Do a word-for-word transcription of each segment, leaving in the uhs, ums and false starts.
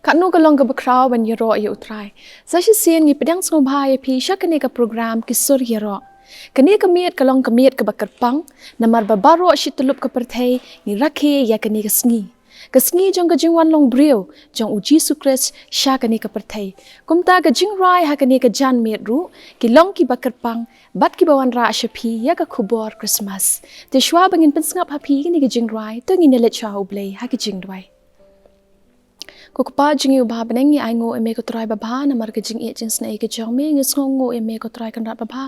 Katno ka long kaba khraw ban ïaroh ïa U Trai. Sa shisien ngi pdiang sngewbha ïa phi sha kane ka program Ki Sur Ïaroh. Kane ka miet ka long ka miet kaba kyrpang, namar ba baroh shi tyllup ka pyrthei ngi rakhe ïa kane ka sngi. Ka sngi jong ka jingwan long briew jong U Jisu Khrist sha kane ka pyrthei. Kumta ka jingrwai ha kane ka janmiet ruh ki long kiba kyrpang bad kiba wanrah sha phi ïa ka khubor Christmas. Te shuwa ba ngin pynsngap ha phi kine ki jingrwai, to ngin ïaleit sha U Blei ha ki jingduwai. Ko Kpa jong ngi uba ha bneng, ngi ainguh ïa me ko Trai babha, namar ka jingïeit jingsnei ka jong me. Ngi sngewnguh ïa me ko Trai Kynrad babha,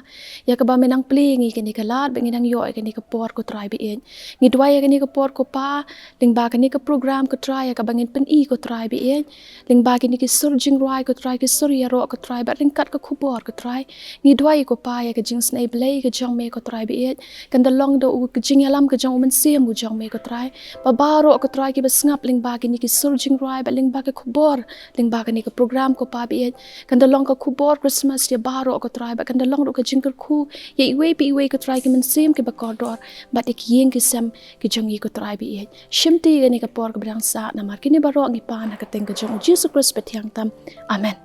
ïa kaba me nang plie ïa ngi kane ka lad, ba ngin nang ïoh ïa kane ka por ko Trai ba ïeit. Ngi duwai ïa kane ka por ko Pa, lyngba kane ka program ko Trai, ïa kaba ngin pyni ko Trai ba ïeit. Lyngba kine ki sur jingrwai ko Trai, ki sur ïaroh ko Trai, bad ryngkat ka khubor ko Trai. Ngi duwai ko Pa ïa ka jingsnei Blei ka jong me ko Trai ba ïeit. Kan da long da u ka jingïalam ka jong U Mynsiem u jong me ko Trai. Ba baroh ko Trai kiba sngap lyngba kine ki sur jingrwai, bad lyngba ka khubor, lyngba kane ka program ko Pa ba ïeit. Kan da long ka khubor Christmas ïa baroh ko Trai, bad kan da long ruh ka jingkyrkhu ïa iwei pa iwei ko Trai ki mynsiem kiba kordor, bad ïa ki ïing ki sem ki jong ngi ko Trai ba ïeit. Shimti ïa kane ka por kaba dang sah, namar kine baroh ngi pan ha ka kyrteng ka jong U Jisu Khrist ba thiang tam. Amen.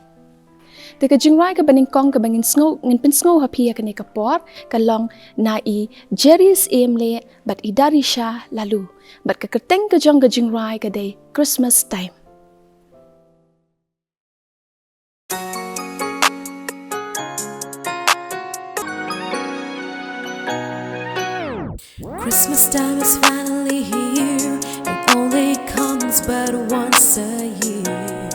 Te ka jingrwai kaba nyngkong kaba ngin sngew, ngin pynsngew ha phi ïa kane ka por, ka long na i Jerry Syiemlieh bad i Darisha Laloo. Bad ka kyrteng ka jong ka jingrwai ka dei Christmas Time. Christmas time is finally here. It only comes but once a year.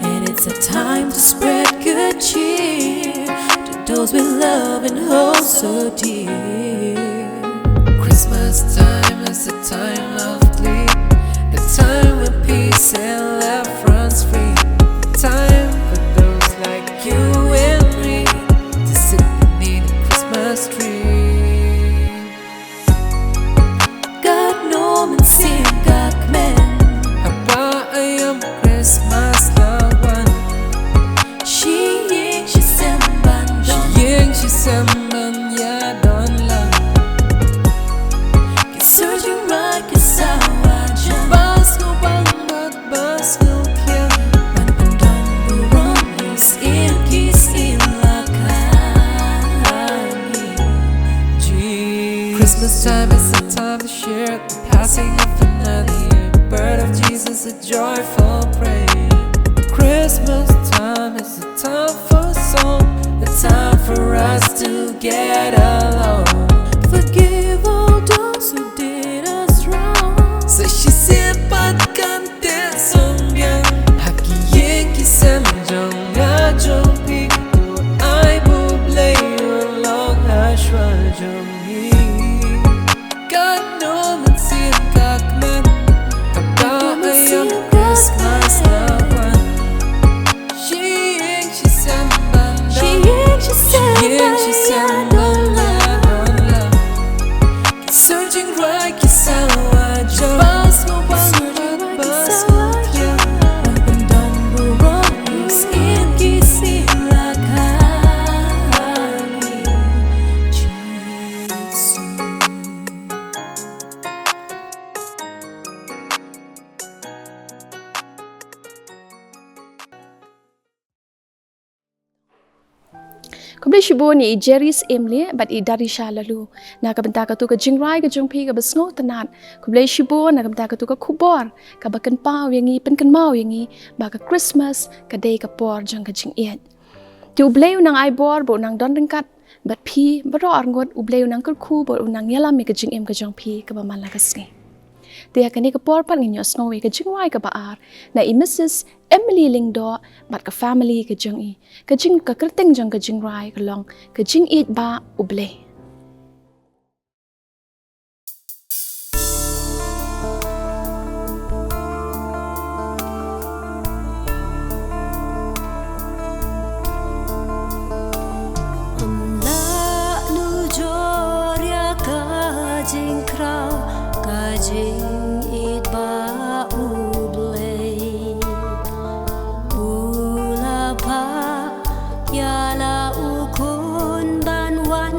And it's a time to spread good cheer to those we love and hold so dear. Christmas time is a time of glee, the time when peace and love runs free, the time for those like you and me to sit beneath the Christmas tree. Katno mynsiem ka kmen haba aïom Christmas la wan. Shi ïing shi sem ban don. Shi ïing shi sem ban ïadon lang. Ki sur jingrwai ki sawa jam. Ba sngewbang bad ba sngewkhiang. Ban pyndon burom ïa u syiem ki syiem la kha ha ngi. Christmas time is the time to share the passing of another year. Birth of Jesus, a joyful prayer. Christmas time is a time for song, a time for us to get along. Forgive all those who did us wrong. Sa shisien pat kan teh sngewbiang ha ki ïing ki sem jong nga jong phi. To ai ba U Blei un long ha shuwa jong ngi. Katno mynsiem ka kmen haba aïom Christmas la wan. Shi ïing shi sem ban don. Shi ïing shi sem ban ïadon lang. Ki sur jingrwai ki sawa jam. Ba sngewbang bad ba sngewkhiang. Ban pyndon burom ïa u syiem ki syiem la kha ha ngi. Khublei shibun ïa i Jerry Syiemlieh bad i Darisha Laloo na ka bynta katu ka jingrwai ka jong phi kaba sngewtynnat. Khublei shibun na ka bynta katu ka khubor kaba kynpaw ïa ngi, pynkynmaw ïa ngi ba ka Christmas ka dei ka por jong ka jingïeit. Te U Blei un nang ai bor bad un nang don ryngkat bad phi baroh arngut. U Blei un nang kyrkhu bad un nang ïalam ïa ka jingim ka jong phi kaba man la ka sngi. Te ha kane ka por pat ngin ïohsngew ïa ka jingrwai kaba ar na i Missus Emily Lyngdoh bad ka family ka jong i. Ka jing, ka kyrteng jong ka jingrwai ka long Ka Jingïeit Bah U Blei. Ym lah nujor ïa ka jingkhraw, ka jingïeit Bah U Blei. U la phah ïa la u Khun ban wan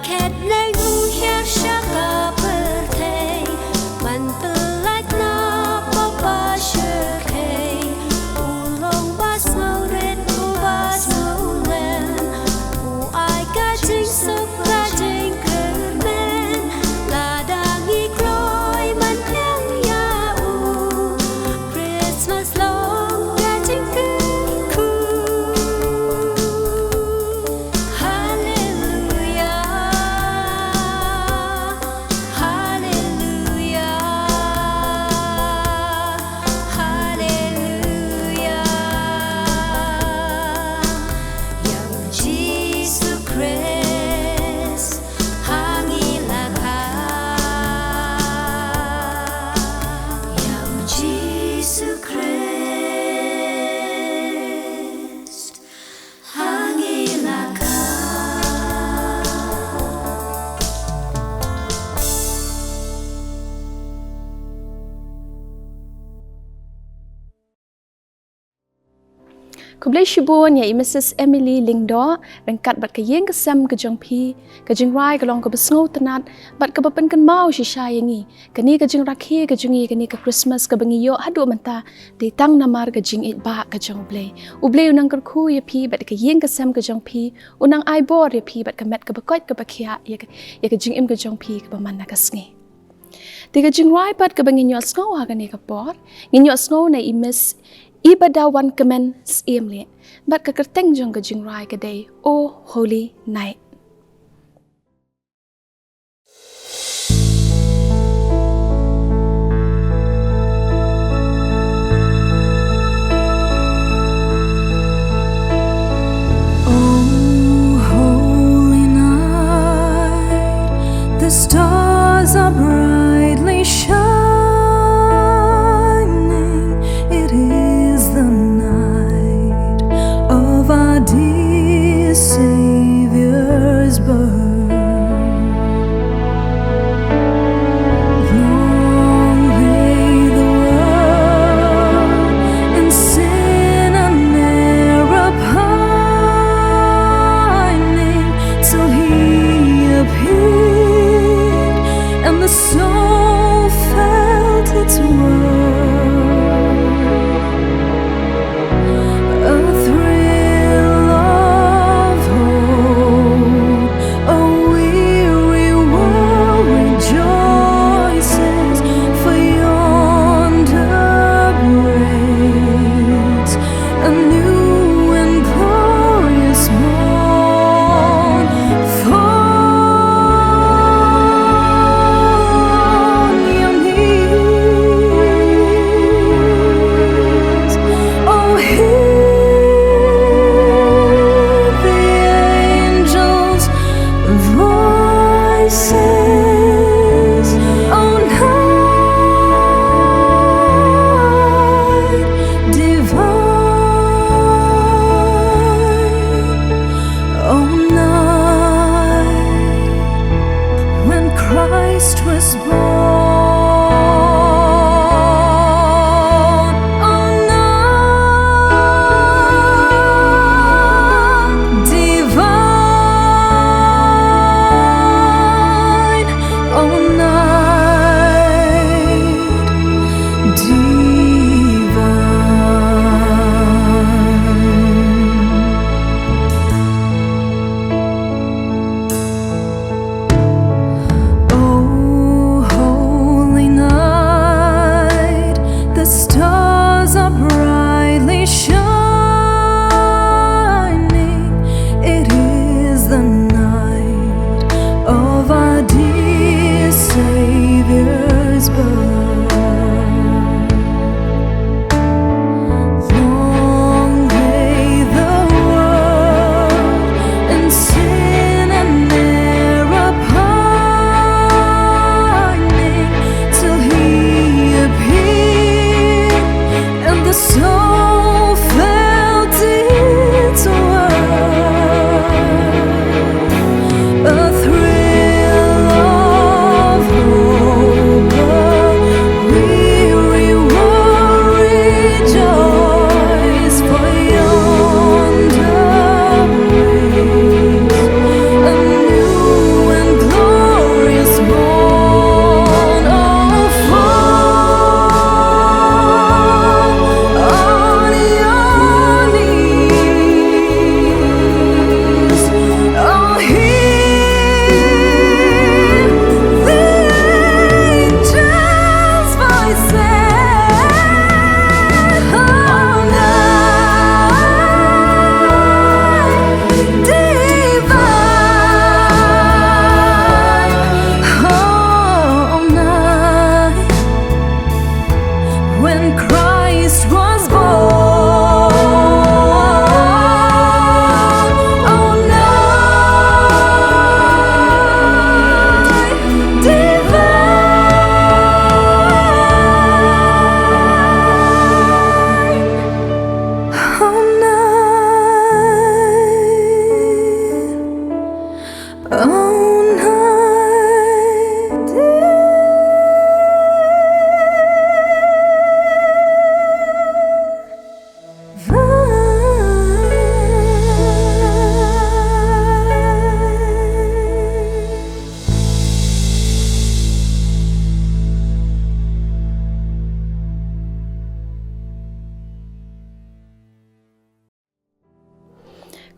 Khet leng u hiar sha ka pyrthei, man pyllait na papa shyrkhei, u long ba sngewrit u ba sngewlem, u ai ka jingsuk ka jingkyrmen, lada ngi kloi man pdiang ïa u. Christmas long ka jingkyrkhu. Hallelujah, hallelujah, hallelujah. Ïa u Jisu Khrist ha ngi la kha. Ïa u Jisu Khrist ha ngi la kha. Khublei shibun ïa i Mrs Emily Lyngdoh, ryngkat bad ka ïing ka sem ka jong phi. Ka jingrwai ka long kaba sngewtynnat bad kaba pynkynmaw shisha ïa ngi. Kane ka jingrakhe ka jong ngi, kane ka Christmas kaba ngi ïoh haduh mynta, dei tang namar ka jingïeit ba ka jong U Blei. U Blei u nang kyrkhu ïa phi bad ka ïing ka sem ka jong phi, u nang ai bor ïa phi bad ka met kaba koit kaba khiah ïa ka, ïa ka jingim ka jong phi kaba man la ka sngi. Te ka jingrwai pat kaba ngin ïohsngew ha kane ka por, ngin ïohsngew na i Miss Ibadawan Kmen Syiemlieh, bad ka kyrteng jong ka jingrwai ka dei O Holy Night. Oh, holy night, the stars are brightly shining. It is the night of our dear Savior's birth. Long lay the world in sin and error pining, till he appeared and the soul felt its worth. A thrill of hope, a weary world rejoices, for yonder breaks a new and glorious morn. Fall on your knees, oh, hear the angels' voices, oh, night divine, oh, night when Christ was born, oh, night divine, oh, night divine. Oh,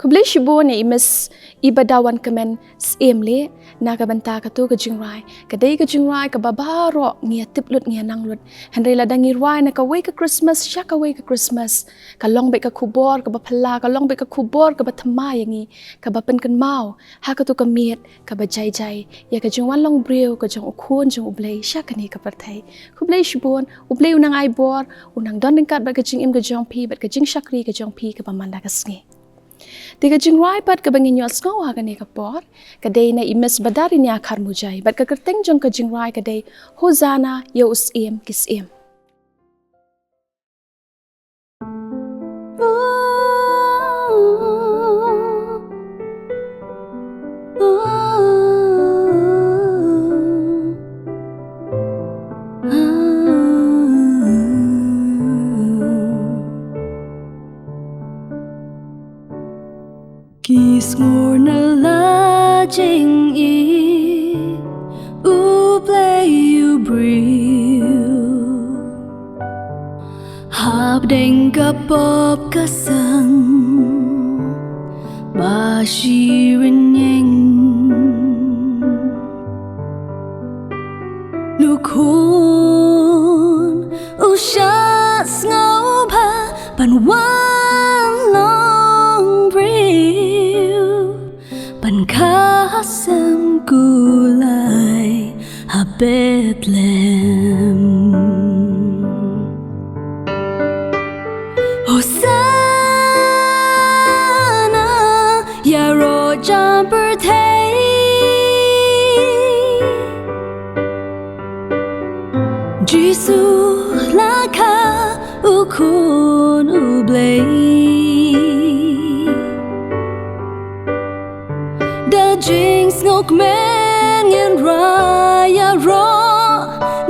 Khublei shibun ïa i Miss iba da wan kmen syiem leh na ka bynta kato ka jingrwai. Ka dei ka jingrwai kaba baroh ngi ïa tip lut, ngi ïa nang lut. Hynrei lada ngi rwai na kawei ka Christmas sha kawei ka Christmas, ka long beit ka khubor kaba phylla, ka long beit ka khubor kaba thymmai ïa ngi, kaba pynkynmaw ha kato ka miet kaba jai jai ïa ka jingwan long briew ka jong U Khun jong U Blei sha kane ka pyrthei. Khublei shibun, U Blei u nang ai bor, u nang don ryngkat bad ka jingim ka jong phi, bad ka jingshakri ka jong phi kaba man la ka sngi. Te ka jingrwai pat kaba ngin ïohsngew ha kane ka por ka dei na i Miss Badarinia Kharmujai, bad ka kyrteng jong ka jingrwai ka dei Hosanna ïa u Syiem ki syiem. Ki sngur na la jingïeit, U Blei u briew. Hapdeng ka pop ka sang ba shi rynïeng, U Khun u shah sngewbha ban wan long briew, ban khah sem kulai ha Bethlehem. Hosanna ïaroh jam pyrthei. Jisu la kha, U Khun U Blei. Da jingsngewkmen ngin rwai ïaroh,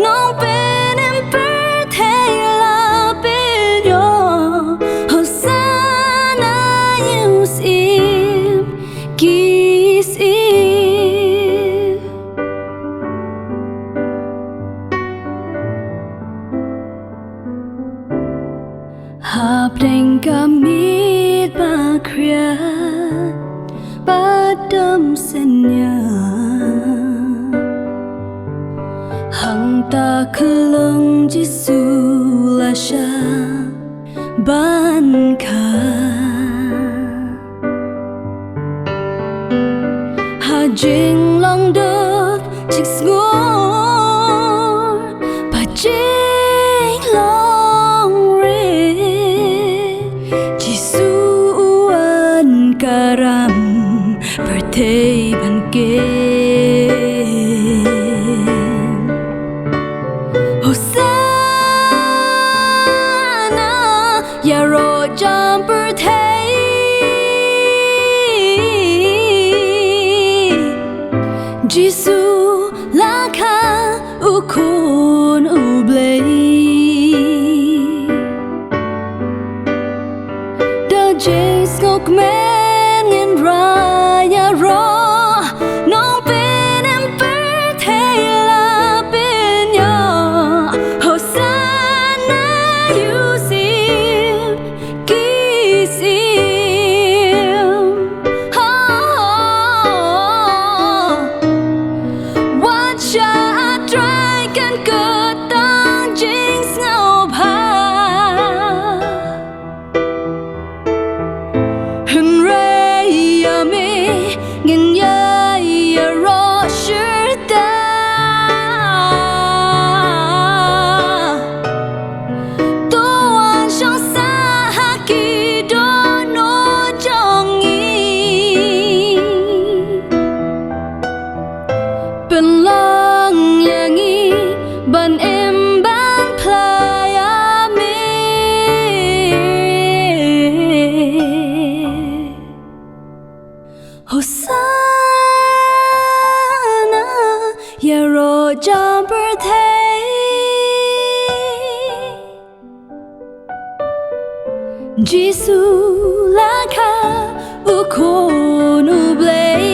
Nongpynim pyrthei la pynïoh. Hosanna ïa u Syiem ki syiem. Hapdeng ka miet ba khriat ba dom synñia, hangta ka long Jisu la shah ban kha. Ha jinglong duk jingsngur bad jinglong rit, Jisu u wan ka ram pyrthei ban kem. Hosanna ïaroh jam pyrthei. Jisu la kha, U Khun U Blei. Da jingsngewkmen ngin rwai ïaroh, Nongpynim pyrthei la pynïoh. Hosanna ïa u Syiem ki syiem. Oh, wat shah, A Trai, kan kut tang jingsngewbha. Hynrei ïa me ngin ïai ïaroh shirta. To wan shong sah ha ki dohnud jong ngi. Pynlong ïa ngi ban im ban phla ïa me. Hosanna ïaroh jam pyrthei. Jisu la kha, U Khun U Blei.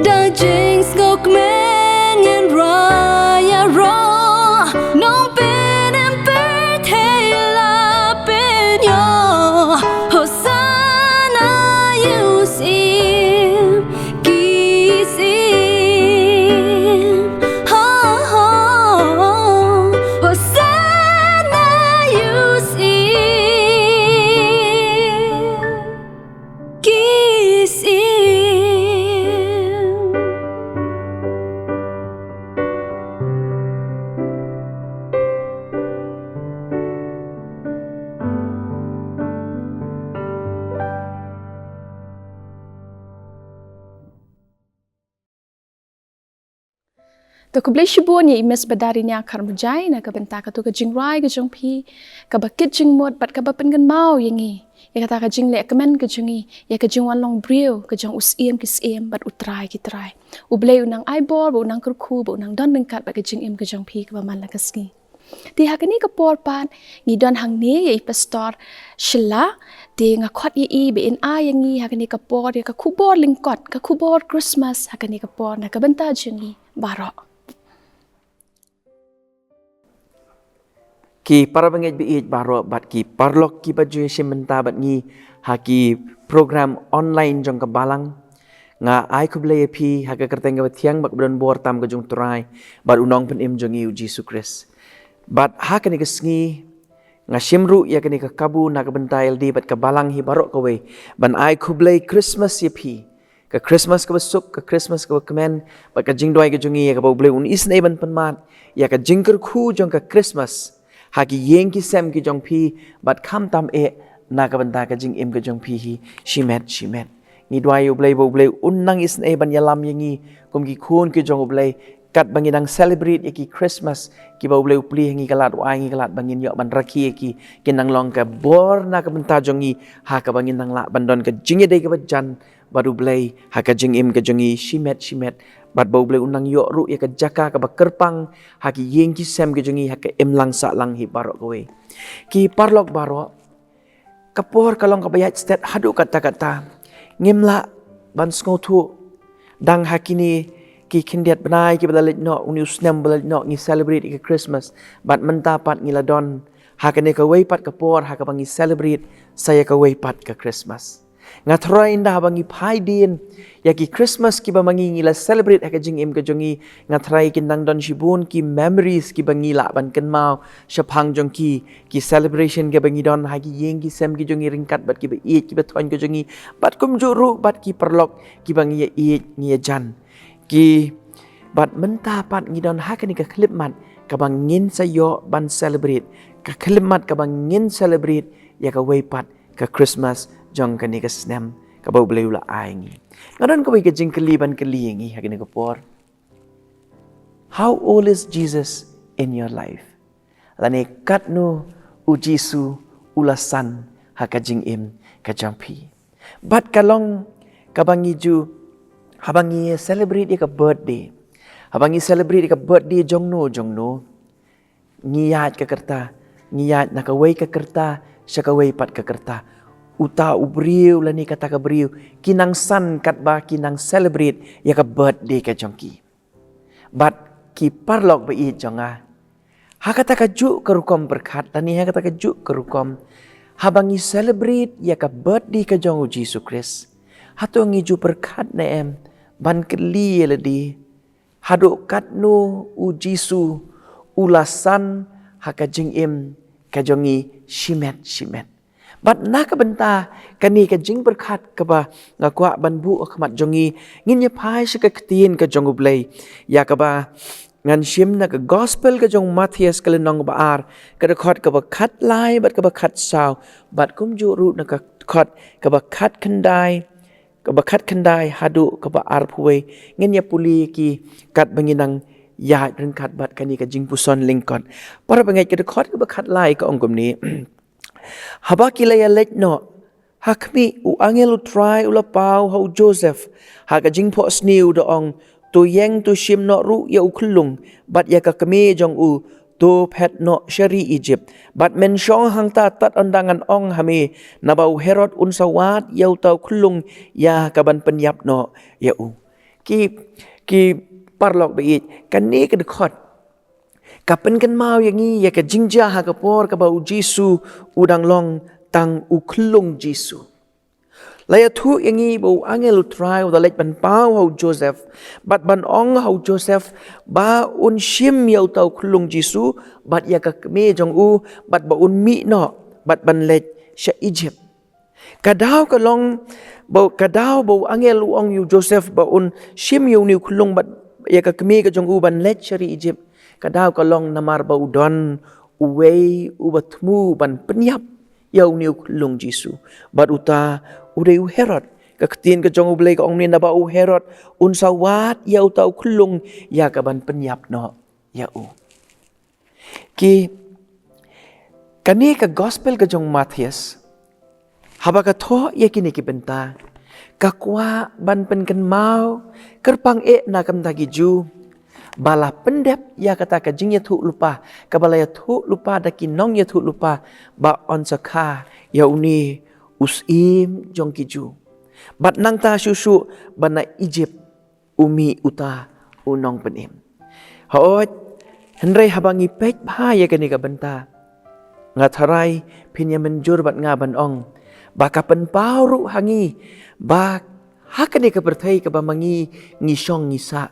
Da jingsngewkmen ngin rwai ïaroh, Nongpynim pyrthei la pyn To khublei shibun ïa i Miss Badarinia Kharmujai na ka bynta kato ka jingrwai ka jong phi, kaba kit jingmut bad kaba pynkynmaw ïa ngi ïa kata ka jingleh kmen ka jong ngi ïa ka jingwan long briew ka jong u Syiem ki syiem bad u Trai ki trai. U Blei u nang ai bor, ba u nang kyrkhu, ba u nang don ryngkat bad ka jingim ka jong phi kaba man la ka sngi. Te ha kane ka por pat ngi don hangne ïa i Pastor Sheila, te nga khot ïa i ba in ai ïa ngi ha kane ka por ïa ka khubor lyngkot, ka khubor Christmas ha kane ka por na ka bynta jong ngi baroh. Ki para bangeit ba ïeit baroh bad ki paralok kiba ju shim bynta bad ngi ha ki program online jong ka Balang. Nga ai khublei ïa phi ha ka kyrteng kaba thiang bad kaba don bor tam ka jong u Trai bad u Nongpynim jong ngi u Jisu Khrist. Bad ha kane ka sngi nga shim ruh ïa kane ka kabu na ka bynta ïa lade bad ka Balang hi baroh kawei ban ai khublei Christmas ïa phi. Ka Christmas kaba suk, ka Christmas kaba kmen, bad ka jingduwai ka jong ngi ïa kaba u Blei un isynei ban pynmad ïa ka jingkyrkhu jong ka Christmas ha ki ïing ki sem ki jong phi bad khamtam eh na ka bynta ka jingim ka jong phi hi shimet shimet. Ngi duwai ïa u Blei ba u Blei un nang isynei ban ïalam ïa ngi kum ki khun ki jong u Blei, katba ngi nang celebrate ïa ki Christmas kiba u Blei u plie ha ngi ka lad, u ai ha ngi ka lad ba ngin ïoh ban rakhe ïa ki, kin nang long ka bor na ka bynta jong ngi ha kaba ngin nang lah ban don ka jingïadei kaba jan bad u Blei ha ka jingim ka jong ngi shimet shimet, bad ba u Blei un nang ïoh ruh ïa ka jaka kaba kyrpang ha ki ïing ki sem ki jong ngi ha ka imlang sahlang hi baroh kawei. Ki paralok baroh, ka por ka long kaba ïaid stet haduh katta katta. Ngim lah ban sngewthuh, dang ha kine ki khyndiat bnai kiba la leit noh, une u snem ba la leit noh ngi celebrate ïa ka Christmas, bad mynta pat ngi la don ha kane kawei pat ka por ha kaba ngi celebrate sa ïa kawei pat ka Christmas. Nga tharai ynda haba ngi phai dien ïa ki Christmas kiba ma ngi ngi la celebrate ha ka jingim ka jong ngi, nga tharai kin nang don shibun ki memories kiba ngi lah ban kynmaw shaphang jong ki, ki celebration kiba ngi don ha ki ïing ki sem ki jong ngi ryngkat bad kiba ïeit kiba thoiñ ka jong ngi, bad kumjuh ruh bad ki paralok kiba ngi ïa ïeit ngi ïa jan. Ki, bad mynta pat ngi don ha kane ka khyllipmat kaba ngin sa ïoh ban celebrate, ka khyllipmat kaba ngin celebrate ïa kawei pat ka Christmas jong kane ka snem kaba u Blei u la ai ngi. Nga don kawei ka jingkylli ban kylli ïa ngi ha kane ka por. How old is Jesus in your life? Lane katno u Jisu u la san ha ka jingim ka jong phi? Bad ka long kaba ngi ju, haba ngi celebrate ïa ka birthday, haba ngi celebrate ïa ka birthday jong no jong no, ngi ïaid ka kyrta, ngi ïaid na kawei ka kyrta sha kawei pat ka kyrta. Uta u briew lane kata ka briew ki nang san katba ki nang celebrate ïa ka birthday ka jong ki. Bad ki paralok ba ïeit jong nga, ha kata kajuh ka rukom pyrkhat lane ha kata kajuh ka rukom, haba ngi celebrate ïa ka birthday ka jong u Jisu Khrist, hato ngi ju pyrkhat ne em ban kylli ïa lade, haduh katno u Jisu u la san ha ka jingim ka jong ngi shimet shimet? Bad na ka bynta kane ka jingpyrkhat kaba nga kwah ban buh ha khmat jong ngi, ngin ïa phai sha ka ktien ka jong u Blei, ïa kaba ngan shim na ka gospel ka jong u Mathaios ka lynnong ba ar, ka dkhot kaba khatlai bad kaba khatsaw, bad kumjuh ruh na ka dkhot kaba khatkhyndai, kaba khatkhyndai haduh kaba arphew wei. Ngin ïa pule ki katba ngi nang ïaid ryngkat bad kane ka jingpuson lyngkot. Para bangeit, ka dkhot kaba khatlai ka ong kumne. Haba ki la ïa leit noh, ha khmih, u angel u Trai u la paw ha u Joseph ha ka jingphohsniew da ong, to ïeng to shim noh ruh ïa u khyllung bad ïa ka kmie jong u, to phet noh sha ri Egypt, bad men shong hangta tad ynda ngan ong ha me, naba u Herod un sa wad ïa uta u khyllung ïa kaban pynïap noh ïa u. Ki, ki paralok ba ïeit, kane ka dkhot ka pynkynmaw ïa ngi ïa ka jingjia ha ka por kaba u Jisu u dang long tang u khyllung Jisu. La ïathuh ïa ngi ba u angel u Trai u la leit ban paw ha u Joseph, bad ban ong ha u Joseph ba un shim ïa uta u khyllung Jisu bad ïa ka kmie jong u, bad ba un mih noh bad ban leit sha Egypt. Ka daw ka long ba, ka daw ba u angel u ong ïa u Joseph ba un shim ïa une u khyllung bad ïa ka kmie ka jong u ban leit sha ri Egypt, ka daw ka long namar ba u don uwei uba thmu ban pynïap ïa une u khyllung Jisu, bad uta u dei u Herod. Ka ktien ka jong U Blei ka ong ne, naba u Herod un sa wad ïa uta u khyllung ïa kaban pynïap noh ïa u. Ki, kane ka gospel ka jong u Mathaios, haba ka thoh ïa kine ki bynta, ka kwah ban pynkynmaw kyrpang eh na ka bynta ki Jiw ba la pyndep ïa kata ka jingïathuhlypa, kaba la ïathuhlypa da ki nongïathuhlypa, ba yn sa kha ïa une u syiem jong ki Jiw. Bad nangta shuh shuh ba na Ijipt u mih uta u nongpynim. Hooid, hynrei haba ngi peit bha ïa kane ka bynta, nga tharai phin ïa mynjur bad nga ban ong ba ka pynpaw ruh ha ngi ba ha kane ka pyrthei kaba ma ngi ngi shong ngi sah,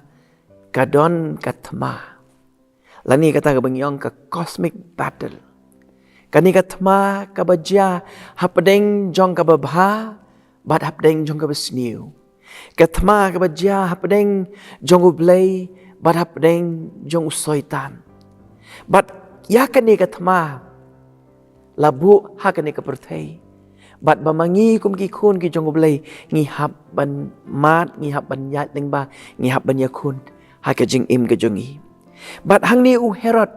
ka don ka thma. Lane kata kaba ngi ong ka cosmic battle. Kane ka thma kaba jia hapdeng jong kaba bha bad hapdeng jong kaba sniew. Ka thma kaba jia hapdeng jong U Blei bad hapdeng jong u Soitan. Bad ïa kane ka thma la buh ha kane ka pyrthei. Bad ba ma ngi kum ki khun ki jong U Blei ngi hap ban mad, ngi hap ban ïaid lyngba, ngi hap ban ïakhun ha ka jingim ka jong ngi. Bad hangne u Herod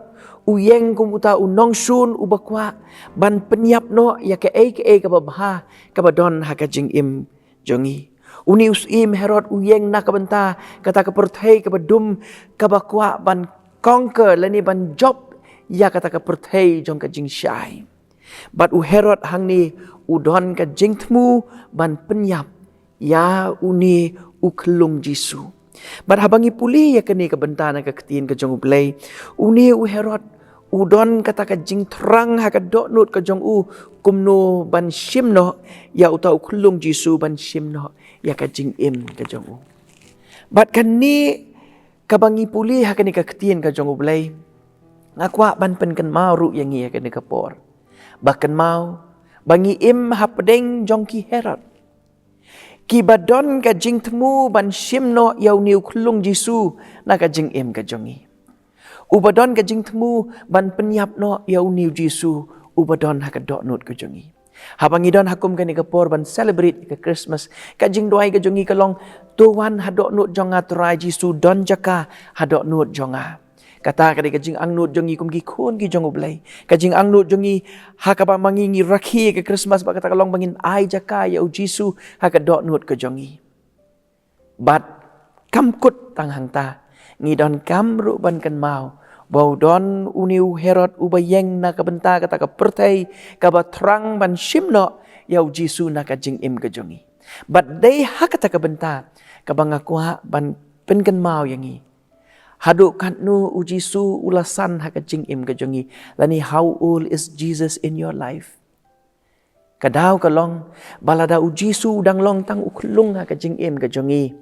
u ïeng kum uta u nongshun uba kwah ban pynïap noh ïa kaei kaei kaba bha kaba don ha ka jingim jong ngi. Une u syiem Herod u ïeng na ka bynta kata ka pyrthei kaba dum, kaba kwah ban conquer lane ban jop ïa kata ka pyrthei jong ka jingshai. Bad u Herod hangne u don ka jingthmu ban pynïap ïa une u khyllung Jisu. Bad haba ngi pule ïa kane ka bynta na ka ktien ka jong U Blei, une u Herod u don kata ka jingthrang ha ka dohnud ka jong u kumno ban shim noh ïa uta u khyllung Jisu, ban shim noh ïa ka jingim ka jong u. Bad kane kaba ngi pule ha kane ka ktien ka jong U Blei, nga kwah ban pynkynmaw ruh ïa ngi ha kane ka por ba kynmaw ba ngi im hapdeng jong ki Herod, kiba don ka jingthmu ban shim noh ïa une u khyllung Jisu na ka jingim ka jong ngi. Uba don ka jingthmu ban pynïap noh ïa une u Jisu uba don ha ka dohnud ka jong ngi. Haba ngi don ha kum kane ka por ban celebrate ka Christmas, ka jingduwai ka jong ngi ka long, to wan ha dohnud jong nga Trai Jisu, don jaka ha dohnud jong nga. Kata ka dei ka jingangnud jong ngi kum ki khun ki jong U Blei. Ka jingangnud jong ngi ha kaba ma ngi ngi rakhe ka Christmas bad kata ka long ba ngin ai jaka ïa u Jisu ha ka dohnud ka jong ngi. Bad kam kut tang hangta, ngi donkam ruh ban kynmaw ba u don une u Herod uba ïeng na ka bynta kata ka pyrthei kaba thrang ban shim noh ïa u Jisu na ka jingim ka jong ngi. Bad dei ha kata ka bynta kaba nga kwah ban pynkynmaw ïa ngi. Haduh katno u Jisu u la san ha ka jingim ka jong ngi? Lane, how old is Jesus in your life? Ka daw ka long ba lada u Jisu u dang long tang u khyllung ha ka jingim ka jong ngi,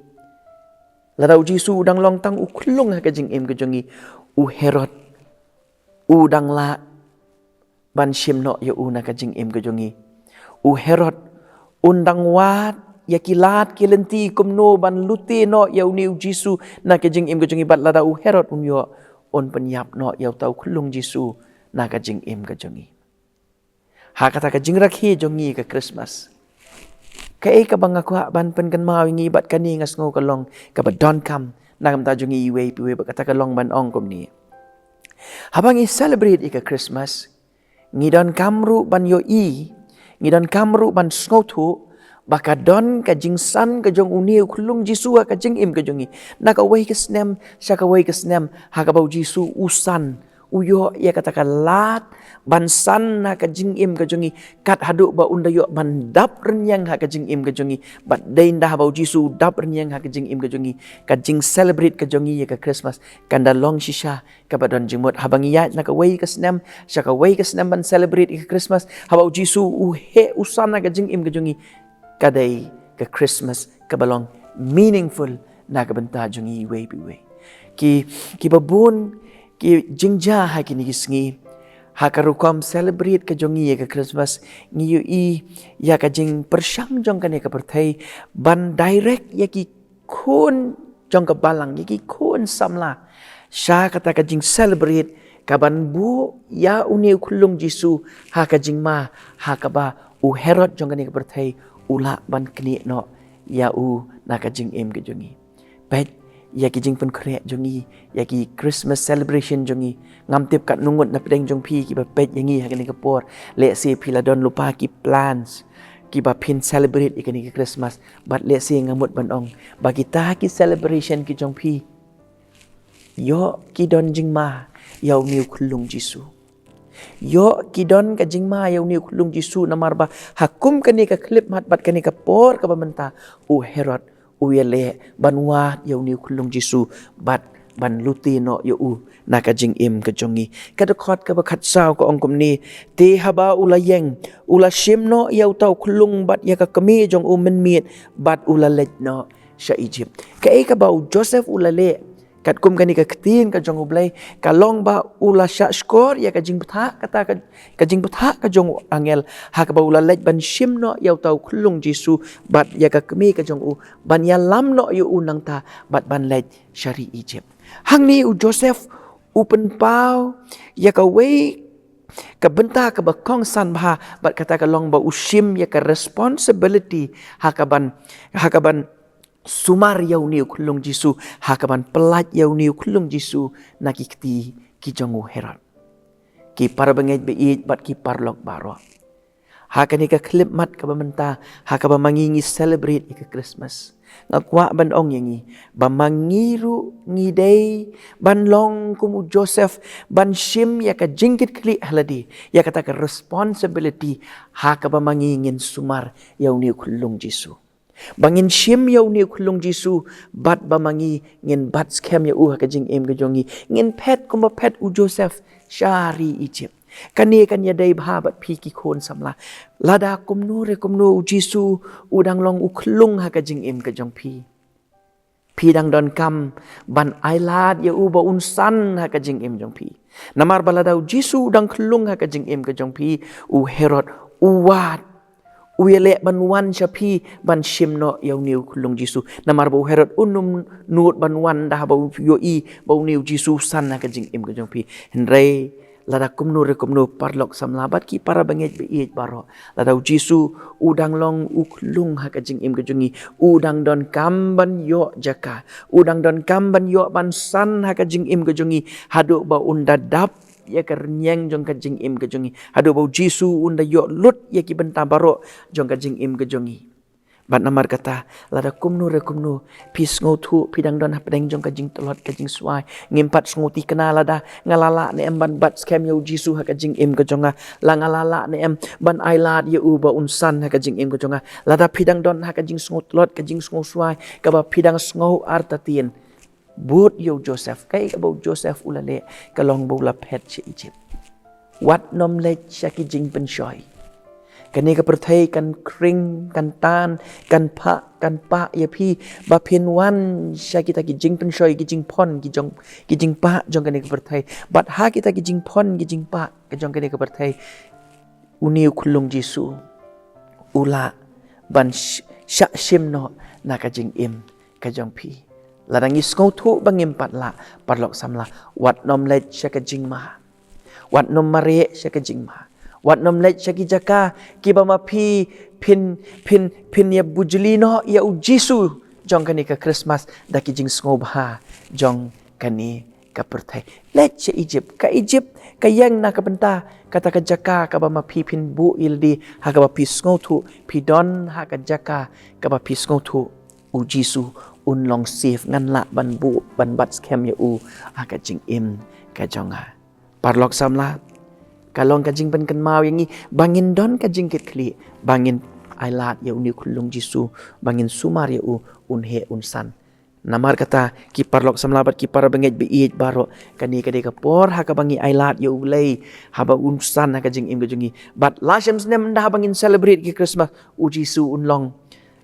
lada u Jisu u dang long tang u khyllung ha ka jingim ka jong ngi, u Herod u dang lah ban shim noh ïa u na ka jingim ka jong ngi. U Herod un dang wad ïa ki lad ki lynti kumno ban lute noh ïa une u Jisu na ka jingim ka jong ngi, bad lada u Herod un ïoh, un pynïap noh ïa uta u khyllung Jisu na ka jingim ka jong ngi. Ha kata ka jingrakhe jong ngi ka Christmas, kaei kaba nga kwah ban pynkynmaw ïa ngi bad kane nga sngew ka long kaba donkam na ka bynta jong ngi iwei pa iwei bad kata ka long ban ong kumne. Haba ngi celebrate ïa ka Christmas, ngi donkam ruh ban ïohi, ngi donkam ruh ban sngewthuh ba ka don ka jingsan ka jong une u khyllung Jisu ha ka jingim ka jong ngi. Na kawei ka snem sha kawei ka snem, ha kaba u Jisu u san, u ïoh ïa kata ka lad ban san ha ka jingim ka jong ngi, kat haduh ba un da ïoh ban dap rynïeng ha ka jingim ka jong ngi. Bad dei ynda haba u Jisu u dap rynïeng ha ka jingim ka jong ngi, ka jing celebrate ka jong ngi ïa ka Christmas kan da long shisha kaba don jingmut. Haba ngi ïaid na kawei ka snem sha kawei ka snem ban celebrate ïa ka Christmas, haba u Jisu u heh u san ha ka jingim ka jong ngi, ka dei ka Christmas kaba long meaningful na ka bynta jong ngi iwei pa iwei. Ki, kiba bun ki jingjia ha kine ki sngi, ha ka rukom celebrate ka jong ngi ïa ka Christmas, ngi ïohi ïa ka jingpyrshang jong kane ka pyrthei ban direct ïa ki khun jong ka balang, ïa ki khun samla, sha kata ka jing celebrate kaban buh ïa une u khyllung Jisu ha ka jingma, ha kaba u Herod jong kane ka pyrthei u lah ban knieh noh ïa u na ka jingim ka jong ngi. Peit ïa ki jingpynkhreh jong ngi, ïa ki Christmas celebration jong ngi. Ngam tip katno ngut na pdeng jong phi kiba peit ïa ngi ha kane ka por. Lehse phi la don lypa ki plans kiba phin celebrate ïa kane ka Christmas. Bad lehse nga mut ban ong ba kita ki celebration ki jong phi, ïoh ki don jingma ïa une u khyllung Jisu. Ïoh ki don ka jingma ïa une u khyllung Jisu, namar ba ha kum kane ka khyllipmat bad kane ka por kaba mynta, u Herod u ïaleh ban wad ïa une u khyllung Jisu bad ban lute noh ïa u na ka jingim ka jong ngi. Ka dkhot kaba khatsaw ka ong kumne: Te haba u la ïeng, u la shim noh ïa uta u khyllung bad ïa ka kmie jong u mynmiet bad u la leit noh sha Ijipt. Kaei kaba u Joseph u la leh? Katkum kane ka ktien ka jong U Blei, ka long ba u la shah shkor ïa ka jingbthah, kata ka, ka jingbthah ka jong u angel, ha kaba u la leit ban shim noh ïa uta u khyllung Jisu bad ïa ka kmie ka jong u, ban ïalam noh ïa u nangta bad ban leit sha ri Ijipt. Hangne u Joseph u pynpaw ïa kawei ka bynta kaba kongsan bha, bad kata ka long ba u shim ïa ka responsibility ha kaban, ha kaban sumar ïa une u khyllung Jisu, ha kaban pyllait ïa une u khyllung Jisu na ki kti ki jong u Herod. Ki para bangeit ba ïeit bad ki paralok baroh, ha kane ka khyllipmat kaba mynta, ha kaba ma ngi ngi celebrate ïa ka Christmas, nga kwah ban ong ïa ngi ba ma ngi ruh ngi dei ban long kum u Joseph, ban shim ïa ka jingkitkhlieh ha lade, ïa kata ka responsibility, ha kaba ma ngi ngin sumar ïa une u khyllung Jisu. Ba ngin shim ïa une u khyllung Jisu, bad ba ma ngi ngin bat skhem ïa u ha ka jingim ka jong ngi, ngin phet kumba phet u Joseph sha ri Ijipt. Kane kan ïadei bha bad phi ki khun samla. Lada kumno re kumno u Jisu u dang long u khyllung ha ka jingim ka jong phi, phi dang donkam ban ailad ïa u ba un san ha ka jingim jong phi. Namar ba lada u Jisu u dang khyllung ha ka jingim ka jong phi, u Herod u wad, u ïaleh ban wan sha phi ban shim noh ïa une u khyllung Jisu. Namar ba u Herod un ym nud ban wan da haba u ïohi ba une u Jisu u san ha ka jingim ka jong phi. Hynrei lada kumno re kumno, paralok samla bad ki para bangeit ba ïeit baroh, lada u Jisu u dang long u khyllung ha ka jingim ka jong ngi, u dang donkam ban ïoh jaka, u dang donkam ban ïoh ban san ha ka jingim ka jong ngi, haduh ba un da dap ïa ka rynïeng jong ka jingim ka jong ngi, haduh ba u Jisu un da ïoh lut ïa ki bynta baroh jong ka jingim ka jong ngi. Bad namar kata, lada kumno re kumno, phi sngewthuh phi dang don hapdeng jong ka jingtlot ka jingswai, ngim pat sngewthikna lada nga la lah ne em ban bat skhem ïa u Jisu ha ka jingim ka jong nga, la nga la lah ne em ban ailad ïa u ba un san ha ka jingim ka jong nga. Lada phi dang don ha ka jingsngewtlot ka jingsngewswai, kaba phi dang sngew artatien, bud ïa u Joseph. Kaei kaba u Joseph u la leh? Ka long ba u la phet sha Ijipt. Wat nym leit sha ki jingpynshoi. Kane ka pyrthei kan khring, kan tan, kan phah, kan pah ïa phi ba phin wan sha kita ki jingpynshoi, ki jingphon, ki jong, ki jingpah jong kane ka pyrthei. Bad ha kita ki jingphon, ki jingpah ka jong kane ka pyrthei, une u khyllung Jisu u lah ban sh-, shah shim noh na ka jingim ka jong phi. Lada ngi sngewthuh ba ngim pat lah, paralok samla, wat nym leit sha ka jingma. Wat nym mareh sha ka jingma. Wat nym leit sha ki jaka kiba ma phi phin, phin, phin ïa bujli noh ïa u Jisu jong kane ka Christmas da ki jingsngewbha jong kane ka pyrthei. Leit sha Ijipt. Ka Ijipt ka ïeng na ka bynta kata ka jaka kaba ma phi phin buh ïa lade, ha kaba phi sngewthuh phi don ha ka jaka kaba phi sngewthuh u Jisu un long safe, ngan lah ban buh, ban bat skhem ïa u ha ka jingim ka jong nga. Paralok samla, ka long ka jingpynkynmaw ïa ngi ba ngin don ka jingkitkhlieh, ba ngin ailad ïa une u khyllung Jisu, ba ngin sumar ïa u, un heh un san. Namar kata, ki paralok samla bad ki para bangeit ba ïeit baroh, kane ka dei ka por ha kaba ngi ailad ïa U Blei haba un san ha ka jingim ka jong ngi. Bad la shem snem ynda haba ngin celebrate ki Christmas, u Jisu un long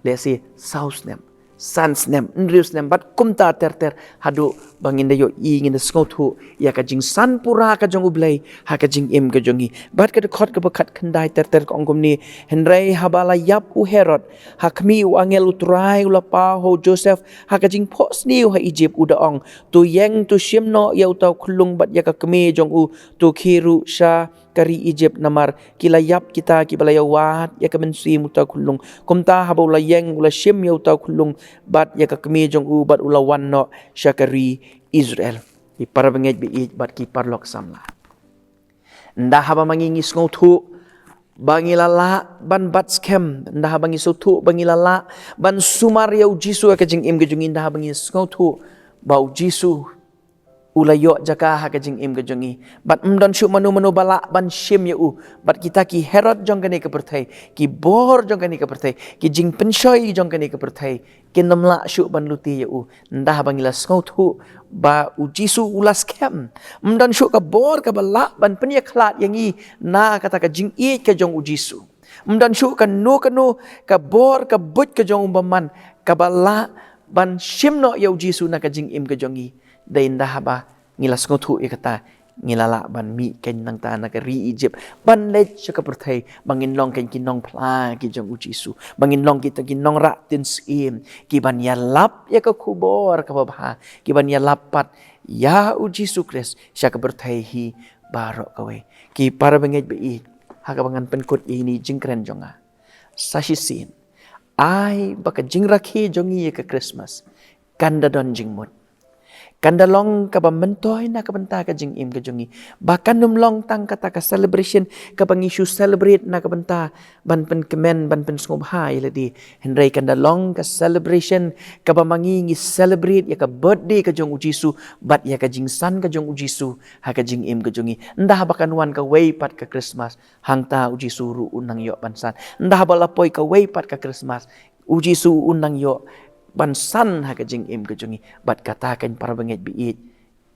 lehse saw snem, san snem, hynriew snem, bad kumta ter ter, haduh ba ngin da ïohi, ngin da sngewthuh ïa ka jingsan pura ka jong U Blei ha ka jingim ka jong ngi. Bad ka dkhot kaba khatkhyndai ter ter ka ong kumne: Hynrei haba la ïap u Herod ha khmih, u angel U Trai u la paw ha u Joseph ha ka jingphohsniew ha Ijipt, u da ong: To ïeng, to shim noh ïa uta u khyllung bad ïa ka kmie jong u, to khie ruh sha ka ri Egypt, namar ki la ïap kita kiba la ïawad ïa ka mynsiem uta u khyllung. Kumta haba u la ïeng u la shim ïa uta u khyllung bad ïa ka kmie jong u bad u la wan noh sha ka ri Israel. Ki parabangeit ba ïeit bad ki paralok samla, ynda haba ma ngi ngi sngewthuh ba ngi la lah ban bat skhem, ynda haba ngi sngewthuh ba ngi la lah ban sumar ïa u Jisu ha ka jingim ka jong ngi, ynda haba ngi sngewthuh ba u Jisu u la ïoh jaka ha ka jingim ka jong ngi, bad ym don shuh mano mano ba lah ban shim ïa u. Bad kita ki Herod jong kane ka pyrthei, ki bor jong kane ka pyrthei, ki jingpynshoi jong kane ka pyrthei, kin ym lah shuh ban lute ïa u. Ynda haba ngi la sngewthuh ba u Jisu u la skhem, ym don shuh ka bor kaba lah ban pynïakhlad ïa ngi na kata ka jingïeit ka jong u Jisu. Ym don shuh kano kano ka bor ka buit ka jong u bymman kaba lah ban shim noh ïa u Jisu na ka jingim ka jong ngi. Dei ynda haba ngi la sngewthuh ïa kata, ngi la lah ban mih keiñ nangta na ka ri Egypt, ban leit sha ka pyrthei, ba ngin long keiñ ki nongphla ki jong u Jisu, ba ngin long kita ki nongrah ktien syiem, ki ban ïalap ïa ka khubor kaba bha, ki ban ïalap pat ïa u Jisu Khrist sha ka pyrthei hi baroh kawei. Ki parabangeit ba ïeit, ha kaba ngan pynkut ïa ine i jingkren jong nga, sa shisien, ai ba ka jingrakhe jong ngi ïa ka Christmas kan da don jingmut, kan da long kaba myntoi na ka bynta ka jingim ka jong ngi, ba kan ym long tang kata ka celebration kaba ngi shu celebrate na ka bynta ban pynkmen, ban pynsngewbha ïa lade, hynrei kan da long ka celebration kaba ma ngi ngi celebrate ïa ka birthday ka jong u Jisu bad ïa ka jingsan ka jong u Jisu ha ka jingim ka jong ngi. Ynda haba kan wan kawei pat ka Christmas, hangta u Jisu ruh un nang ïoh ban san. Ynda haba la poi kawei pat ka Christmas, u Jisu un nang ïoh ban san ha ka jingim ka jong ngi. Bad kata keiñ parabangeit ba ïeit,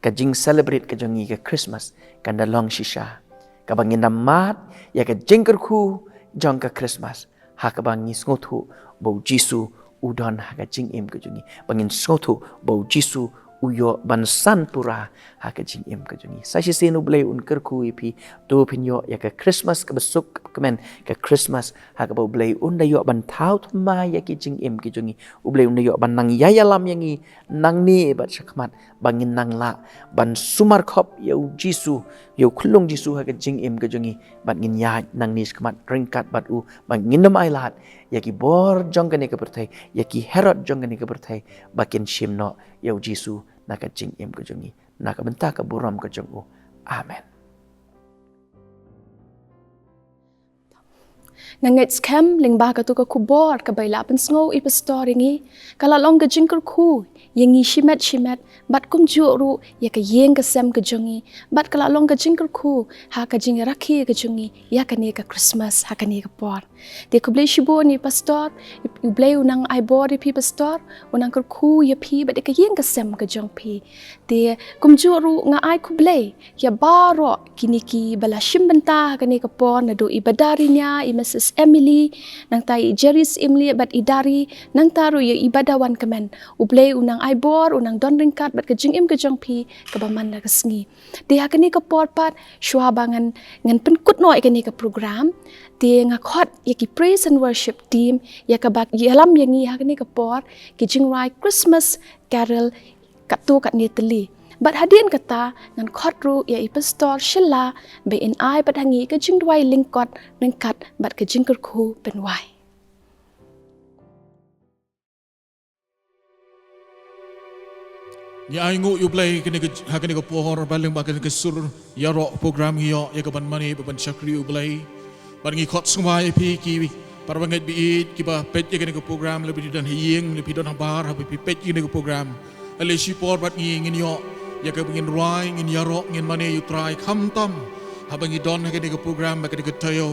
ka jing celebrate ka jong ngi ka Christmas kan da long shisha kaba ngin da mad ïa ka jingkyrkhu jong ka Christmas, ha kaba ngi sngewthuh ba u Jisu u don ha ka jingim ka jong ngi, ba ngin sngewthuh ba u Jisu u ïoh ban san pura ha ka jingim ka jong ngi. Sa shisien u Blei un kyrkhu ïa phi, to phin ïoh ïa ka Christmas kaba suk kaba kmen, ka Christmas ha kaba u Blei un da ïoh ban thaw thymmai ïa ki jingim ki jong ngi. U Blei un da ïoh ban nang ïalam ïa ngi nangne bad shakhmat, ba ngin nang lah ban sumar khop ïa u Jisu, ïa u khyllung Jisu ha ka jingim ka jong ngi, bad ngin ïaid nangne shakhmat ryngkat bad u, ba ngin ym ailad ïa ki bor jong kane ka pyrthei, ïa ki Herod jong kane ka pyrthei, ba kin shim noh ïa u Jisu na ka jingim ka jong ngi, na ka bynta ka burom ka jong u. Amen. Nga ngeit skhem lyngba kato ka khubor kaba i la pynsngew i pastor ïa ngi, ka la long ka jingkyrkhu ïa ngi shimet shimet, bad kumjuh ruh ïa ka ïing ka sem ka jong ngi, bad ka la long ka jingkyrkhu ha ka jingrakhe ka jong ngi ïa kane ka Christmas ha kane ka por. Te khublei shibun ïa i pastor, u Blei u nang ai bor ïa phi pastor, u nang kyrkhu ïa phi bad ïa ka ïing ka sem ka jong phi. Te kumjuh ruh nga ai khublei ïa baroh kine kiba la shim bynta ha kane ka por, naduh i Bada Rinia, i Missus Emily, nangta i Jerry Syiemlieh bad i Dari, nangta ruh ïa i Bada Wankmen. U Blei u nang ai bor, u nang don ryngkat bad ka jingim ka jong phi kaba man la ka sngi. Te ha kane ka por pat, shuwa ba ngan, ngan pynkut noh ïa kane ka program, te nga khot ïa ki praise and worship team ïa kaba ïalam ïa ngi ha kane ka por, ki jingrwai Christmas carol katto katne tylli. Bad hadien kata ngan khot ruh ïa i pastor Sheila ba in ai bad ha ngi ka jingrwai lyngkot ryngkat bad ka jingkyrkhu pynwai. Ngi ainguh ïa u Blei kane ka, ha kane ka por ba lyngba kane ka sur ïaroh program ngi ïoh ïa ka ban mane ba ban shakri ïa u Blei. Bad ngi khot sngewbha ïa phi ki parabangeit ba ïeit kiba peit ïa kane ka program, lada phi don ha ïing, lada phi don habar, haba phi peit ïa kane ka program, ale shipor bad ngi ngin ïoh ïa kaba ngin rwai, ngin ïaroh, ngin mane ïa u Trai khamtam haba ngi don ha kane ka program, ha kane ka taïew,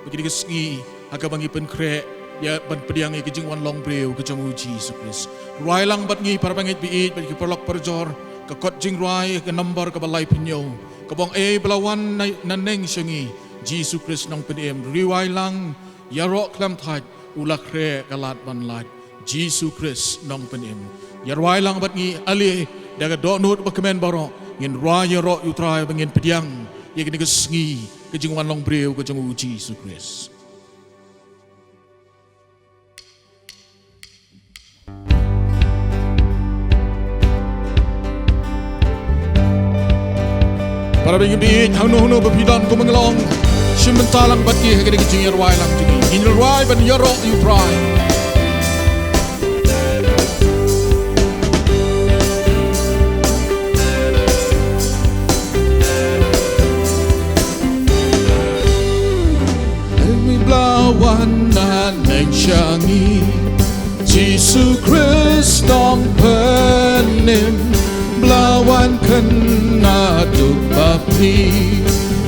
ha kane ka sngi, ha kaba ngi pynkhreh ïa ban pdiang ïa ka jingwan long briew ka jong u Jisu Khrist. Rwai lang bad ngi parabangeit ba ïeit bad ki paralok parajor, ka kot jingrwai ka number kaba laiphew hynñiew, kaba ong, "Ei ba la wan na, na neng sha ngi, Jisu Khrist Nongpynim, rwai lang, ïaroh khlem thait, u la khreh ka lad ban lait, Jisu Khrist Nongpynim." Ïa rwai lang bad ngi ale da ka dohnud ba kmen baroh, ngin rwai ïaroh ïa u Trai ba ngin pdiang ïa kane ka sngi ka jingwan long briew ka jong u Jisu Khrist. Para Ring bit hangno hangno ba phi don kum ngi long. Shim bynta lang bad ki ha kane ka jingïarwai lang jong ngi. Ngin rwai ban ïaroh ïa U Trai. Ïa ngi ba la wan na neng sha ngi, Jisu Khrist Nongpynim, ba la wan kynnoh duk bapli,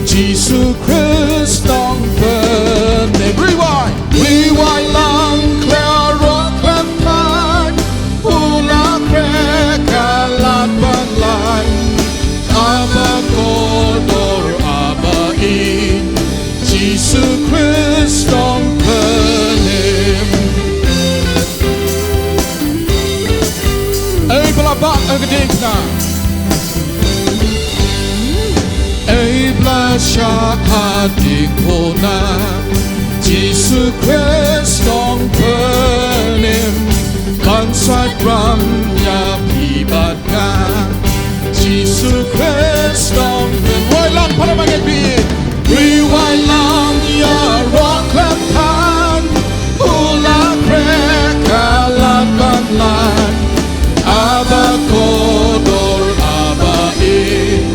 Jisu Khrist Nongpynim. Rwai, rwai lang khlem ïaroh khlem thait, u la khreh ka lad ban lait. Aba kordor, aba ïeit, Jisu Khrist Nongpynim. Ei ba la bah ha ka diengphna, ei ba la shah ha diengphna, Jisu Khrist Nongpynim, kan sa ïaroh ïa phi bad nga, Jisu Khrist Nongpynim. Rwai lang para bangeit bit. Rwai lang ïaroh khlem thait, u la khreh ka lad ban lait. Aba kordor, aba ïeit,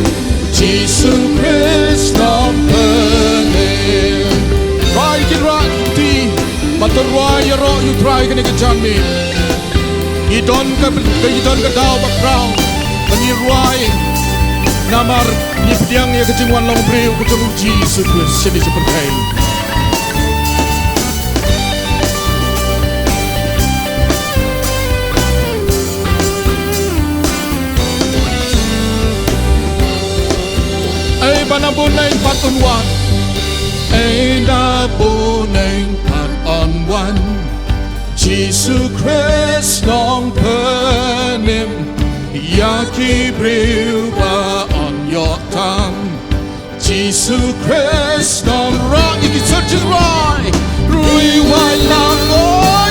Jisu Khrist Nongpynim. Rwai ki rwai ki kti. Bad to rwai ïaroh ïa U Trai kane ka janmiet. Ngi don ka, ngi don ka daw bakhraw ba ngin rwai namar ngi pdiang ïa ka jingwan long briew ka jong U Jisu Khrist. Shane sha pyrthei. Ei ba na bun neng pat un wan. Ei na bun neng pat un wan, Jisu Khrist Nongpynim, ïa ki briew ba un ïoh tam. Jisu Khrist Nong, rwai ki syrjit rwai. Rwai lang, o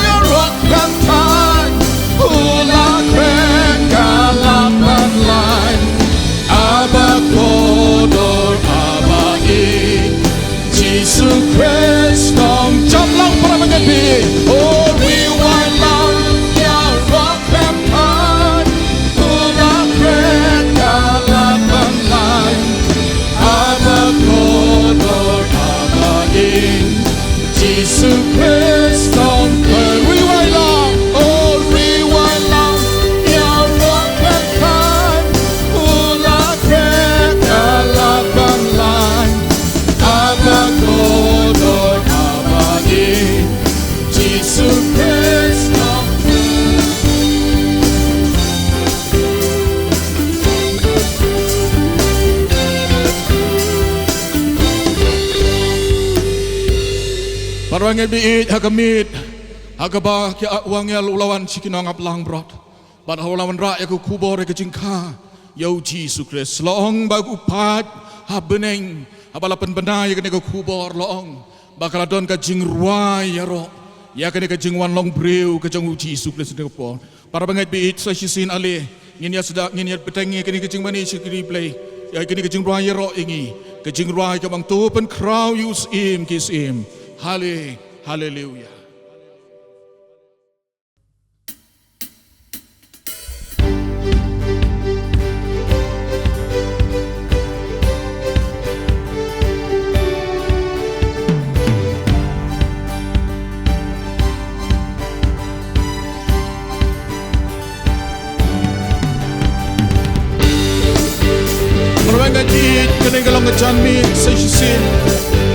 ïaroh khlem thait, u la khreh ka lad ban lait. Aba kordor, aba ïeit, Jisu Khrist Nong. Jam lang para bangeit bit. O rwai lang, ïaroh khlem thait, u la khreh ka lad ban lait. Aba kordor, aba ïeit, Jisu Khrist Nongpynim. Rwai lang, o rwai lang, ïaroh khlem thait, u la khreh ka lad ban lait. Aba kordor, aba ïeit, Jisu Khrist Nongpynim. Bad rwai ngi bit ha ka miet ha kaba ki, ah, u angel u la wan sha ki nongap langbrot. Bad ha u la wanrah ïa ka khubor ïa ka jingkha ïa U Jisu Khrist. La ong ba u paid ha bneng haba la pynbna ïa kane ka khubor, la ong ba ka la don ka jingrwai ïaroh ïa kane ka jingwan long briew ka jong U Jisu Khrist ha kane ka por. Para bangeit bit, sa shisien ale ngin ïa sdang, ngin ïa bteng ïa kane ka jingmane sha ki Blei, ïa kane ka jingrwai ïaroh ïa ngi, ka jingrwai kaba ong: To pynkhraw ïa U Syiem ki syiem. Hale, haleluya. Marwei nga ïeit, kane ka long ka janmiet sa shisien.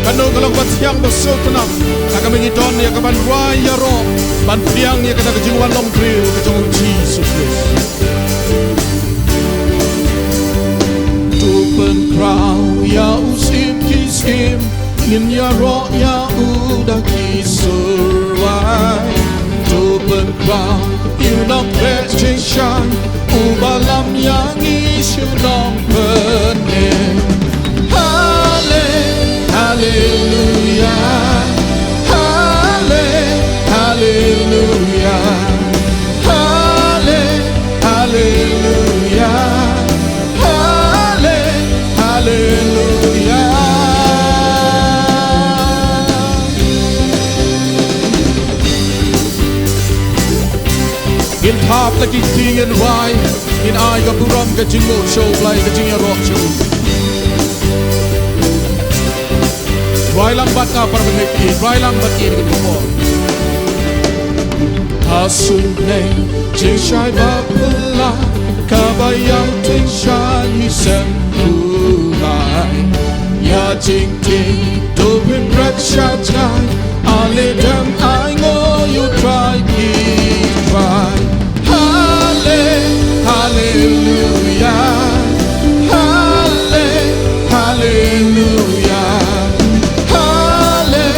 Kano ka long ba thiang ba sngewtynnat, ha kaba ngi don ïa ka ban rwai ïaroh, ban pdiang ïa kata ka jingwan long briew ka jong U Jisu Khrist. To pynkhraw ïa U Syiem ki syiem, ngin ïaroh ïa u da ki sur rwai. To pynkhraw ïa u Nongpynim jingshai, uba lam ïa ngi sha u Nongpynim. Hale, haleluya. Hale, haleluya. Hale, haleluya. Hale, haleluya. Ngin thap la ki kti, ngin rwai, ngin ai ka burom ka jingnguh sha U Blei, ka jingïaroh sha u. Rwai lang bad nga para bangeit, rwai lang bad ïa ka por. Ka sunneng jingshai ba phylla kaba ïaid tyngshaiñ sem u Blei. Ïa jingtieng to pynbret sha jngai, ale dem ainguh ïa U Trai ki trai. Halle, halleluia. Halle, halleluia. Halle,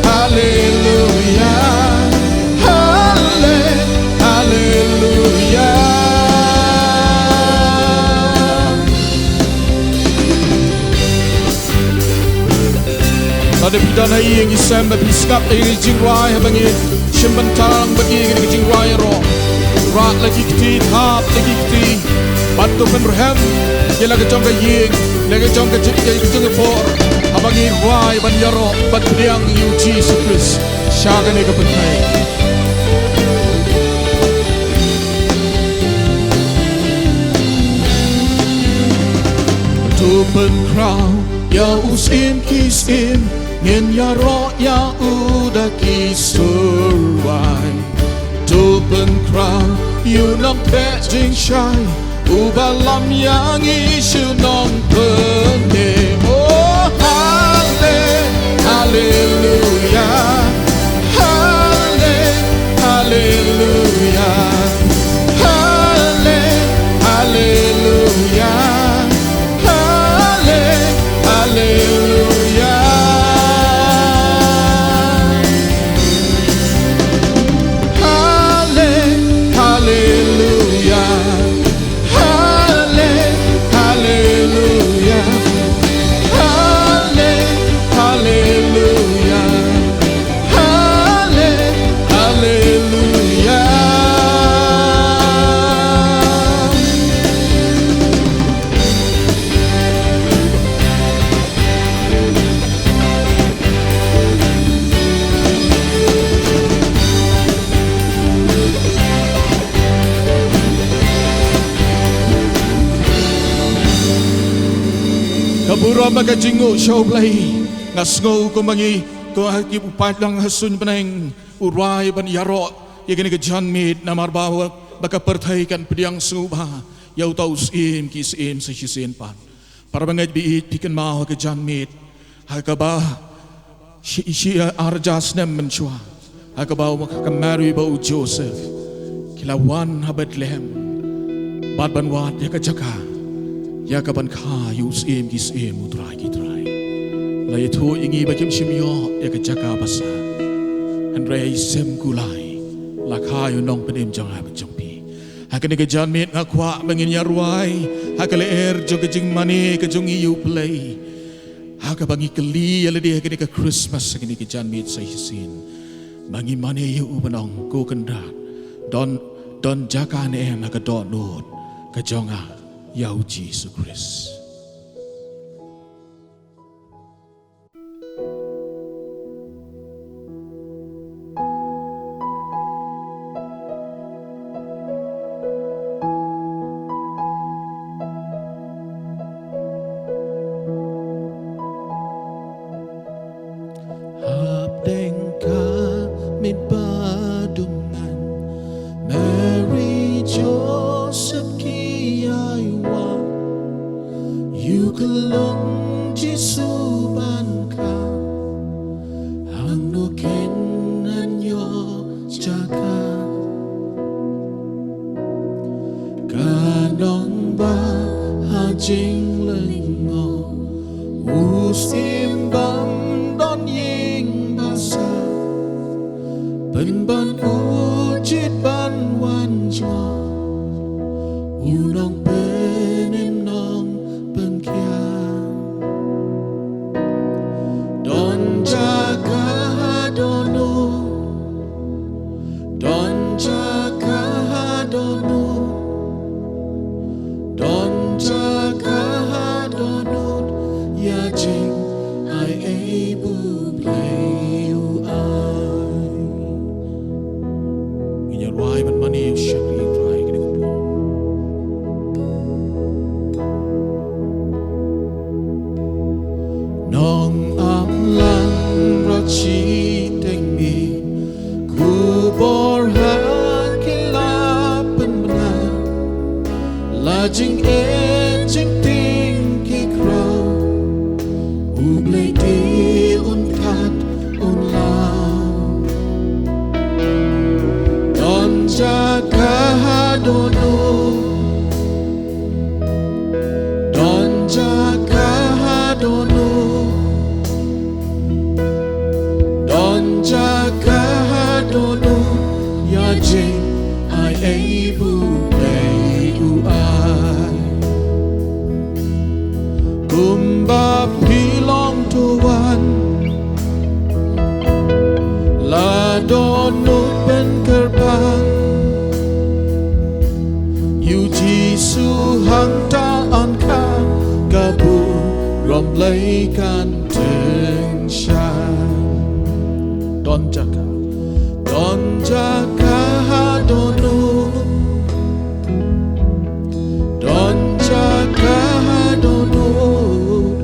halleluia. Halle, halleluia. Lada phi don ha ïing, ngi sngewbha ba phi sngap ïa ki jingrwai haba ngi shim bynta bad ïa ki jingrwai ïaroh. Rah la ki kti, thap la ki kti. Bad to pynrhem ïa la ka jong ka ïing, la ka jong ka jing, ïa ka jong ka por, haba ngi rwai ban ïaroh bad pdiang ïa U Jisu Khrist sha kane ka pyrthei. To pynkhraw ïa U Syiem ki syiem, ngin ïaroh ïa u da ki sur rwai. To pynkhraw ïa u nongpeit jingshai, uba lam ïa ngi shu nongpynim. Oh, halle, halleluia. Halle, halleluia. Halle, halleluia. Halle, halleluia. Halle, halleluia. Halle, halleluia. Halle, halleluia. Halle, halleluia. Ka burom bad ka jingnguh sha U Blei. Nga sngew kumba ngi, ko ha ki u paidlang ha suiñ bneng, u rwai ban ïaroh ïa kane ka janmiet, namar ba, ba ka pyrthei kan pdiang sngewbha ïa uta U Syiem ki syiem sa shisien pat. Para bangeit, bad phi kynmaw ha ka janmiet, ha kaba shi, shi ar hajar snem mynshuwa, ha kaba u, ka Mary bad u Joseph ki la wan ha Bethlehem bad ban wad ïa ka jaka, ïa kaban kha ïa U Syiem ki syiem, U Trai ki trai. La ïathuh ïa ngi ba kim shym ïoh ïa ka jaka ba sah, hynrei sem kulai la kha ïa u Nongpynim jong nga bad jong phi. Ha kane ka janmiet nga kwah ba ngin ïa rwai ha ka lyer jong ka jingmane ka jong ngi ïa U Blei, ha kaba ngi kylli ïa lade ha kane ka Christmas, ha kane ka janmiet sa shisien, ba ngi mane ïa u ban ong, Ko Kynrad, don, don jaka ne em ha ka dohnud ka jong nga ïa U Jisu Khrist. Hapdeng ka miet ba dum ngan, Mary Joseph ki ïai wan, ïa u khyllung Jisu ban khang, hangno kin ngan ïoh jaka. Ka nongbah ha jinglyngngoh, u syiem bym don ïing basa, pynban u jied ban wan jngoh, u Nongpynim Nongpynkhiah. Don jaka ha dohnud, don jaka ha dohnud, don jaka ha dohnud, ïa jingai ei ba U Blei u ai. Ngin ïa rwai ban mane ïa u shakri. Jaka ha dohnud. Don jaka ha dohnud. Don jaka ha dohnud. Ïa jingaiei ba U Blei u ai. Kumba phi long to wan. La dohnud ban kyrpang. Ïa U Jisu hangta yn khang ka burom Blei kan tyngshaiñ. Don jaka. Don jaka ha dohnud. Don jaka ha dohnud.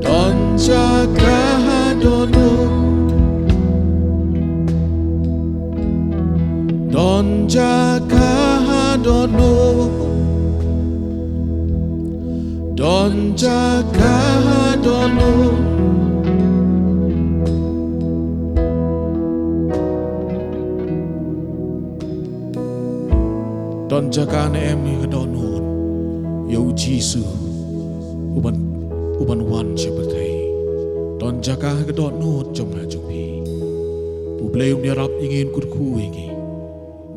Don jaka ha dohnud. Don jaka ha dohnud. Don jaka ha dohnud. Don jaka ne em ïa ka dohnud ïa U Jisu uban, uban wan sha pyrthei. Don jaka ha ka dohnud jong nga jong phi. U Blei un ïarap ïa ngi, un kyrkhu ïa ngi.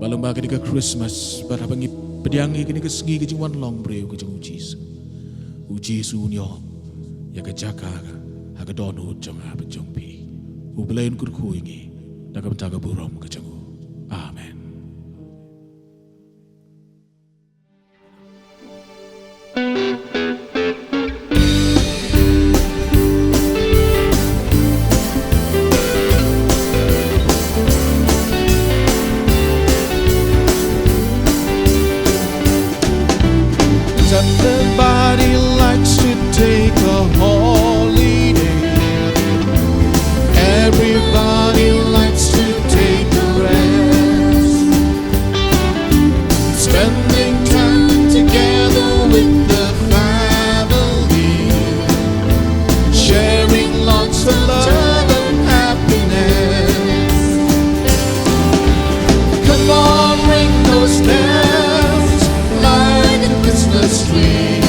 Ba lyngba kane ka Christmas, ba haba ngi pdiang ïa kane ka sngi ka jingwan long briew ka jong U Jisu, U Jisu un ïoh ïa ka jaka ha ka dohnud jong nga bad jong phi. U Blei un kyrkhu ïa ngi da ka bynta ka burom ka jong U. Amen. Everybody likes to take a holiday. Everybody likes to take a rest. Spending time together with the family, sharing lots of love and happiness. Come on, ring those bells, light the Christmas tree.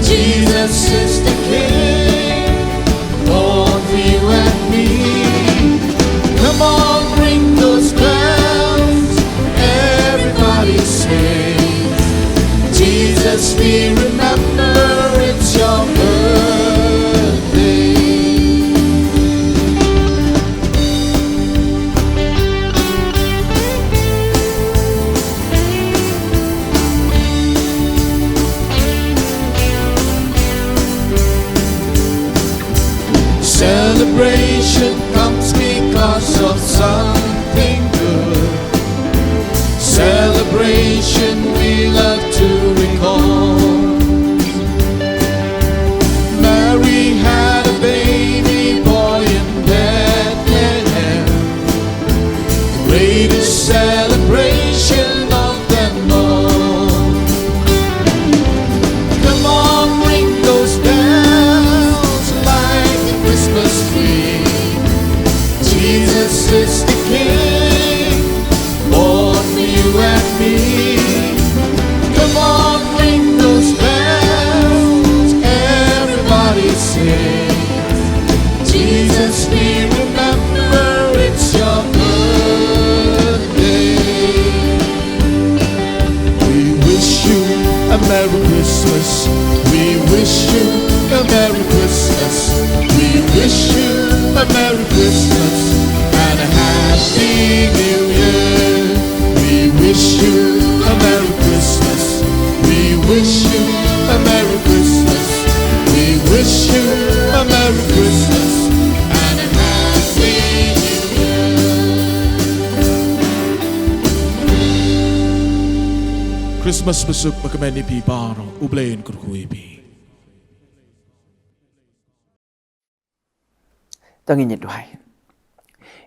Jesus is the King. Born for you and me. Come on, ring those bells. Everybody sing. Jesus, we remember it's your birthday. Celebration comes because of something good. Celebration we love to recall. Mary had a baby boy in Bethlehem. Greatest celebration of them all. Come on, ring those bells, light the Christmas tree. Jesus is the King, born for you and me. Come on, ring those bells, everybody sing. Jesus, we remember it's your birthday. We wish you a Merry Christmas. We wish you a Merry Christmas. We wish you a Merry Christmas and a Happy New Year. We wish you a Merry Christmas. We wish you a Merry Christmas. We wish you a Merry Christmas and a Happy New Year. Christmas basuk ba kmen ïa phi baroh, U Blei un kyrkhu ïa phi. To ngin ïa duwai.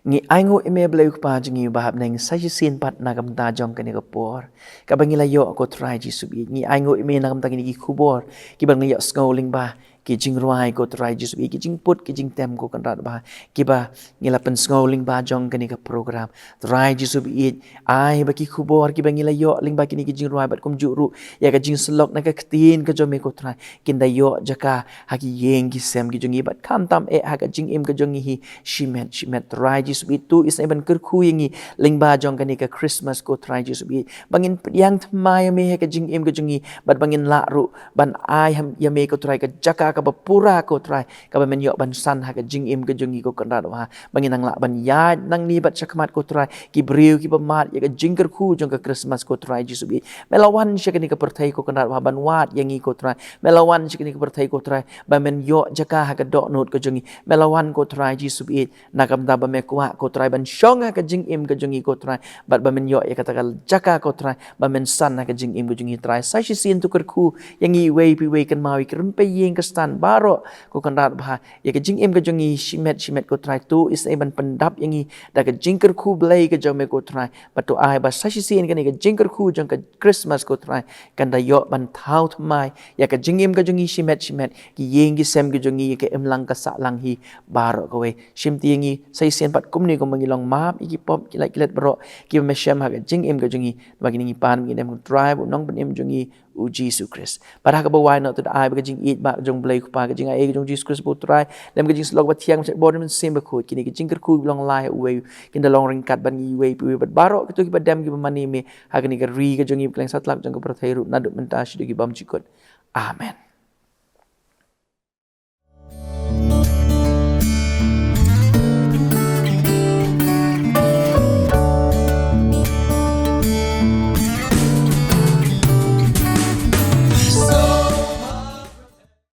Ngi ainguh ïa me Blei U Kpa jong ngi uba ha bneng sa shisien pat na ka bynta jong kane ka por kaba ngi la ïoh ko Trai Jisu Ïeit. Ngi ainguh ïa me na ka bynta kine ki khubor kiba ngi la ïohsngew lyngba ki jingrwai ko Trai Jisu baieit, ki jingput ki jingtem ko Kynrad Bha, kiba ngi la pynsngew lyngba jong kane ka program. Trai Jisu baieit, ai ba ki khubor kiba ngi la ïoh lyngba kine ki jingrwai bad kumjuh ruh ïa ka jingsyllok na ka ktien ka jong me ko Trai, kin da ïoh jaka ha ki ïing ki sem ki jong ngi bad khamtam eh ha ka jingim ka jong ngi hi shimet shimet. Trai Jisu baieit, to isynei ban kyrkhu ïa ngi lyngba jong kane ka Christmas ko Trai Jisu baieit, ba ngin pdiang thymmai ïa me ha ka jingim ka jong ngi bad ba ngin lah ruh ban ai ha ïa me ko Trai ka jaka kaba pura ko Trai, kaba men ïoh ban san ha ka jingim ka jong ngi ko Kynrad Bha. Ba ngin nang lah ban ïaid nangne bad shakhmat ko Trai, ki briew kiba mad ïa ka jingkyrkhu jong ka Christmas ko Trai Jisu baieit. Me la wan sha kane ka pyrthei ko Kynrad Bha ban wad ïa ngi ko Trai. Me la wan sha kane ka pyrthei ko Trai ba men ïoh jaka ha ka dohnud ka jong ngi. Me la wan ko Trai Jisu baieit, na ka bynta ba me kwah ko Trai ban shong ha ka jingim ka jong ngi ko Trai, bad ba men ïoh ïa kata ka jaka ko Trai ba men san ha ka jingim ka jong ngi Trai. Sa shisien to kyrkhu ïa ngi iwei pa iwei, kynmaw ïa ki rympei ïing ki stan baroh ko Kynrad Bha, ïa ka jingim ka jong ngi shimet shimet ko Trai. To isynei ban pyndap ïa ngi da ka jingkyrkhu Blei ka jong me ko Trai, bad to ai ba sa shisien kane ka jingkyrkhu jong ka Christmas ko Trai kan da ïoh ban thaw thymmai ïa ka jingim ka jong ngi shimet shimet, ki ïing ki sem ka jong ngi, ïa ka imlang ka sahlang hi baroh kawei. Shim ti ïa ngi sa shisien pat kumne, kumba ngi long map ïa ki pop ki lait ki let baroh kiba me shem ha ka jingim ka jong ngi. Ba kine ngi pan ngi dem ha u Trai bad u Nongpynim jong ngi u Jisu Khrist. Bad ha kaba wai noh to da ai ba ka jingïeit ba ka jong u Blei u Kpa, ka jingai ka jong u Jisu Khrist ba u Trai, lem ka jingsyllok ba thiang, ba shet bor Mynsiem Bakhuid, kine ki jingkyrkhu ba long lai ha uwei, kin da long ryngkat bad ngi iwei pa iwei bad baroh kito kiba dem kiba mane ïa me ha kane ka ri ka jong ngi, ba kylleng satlak jong ka pyrthei ruh, naduh mynta shaduh ki bymjukut. Amen.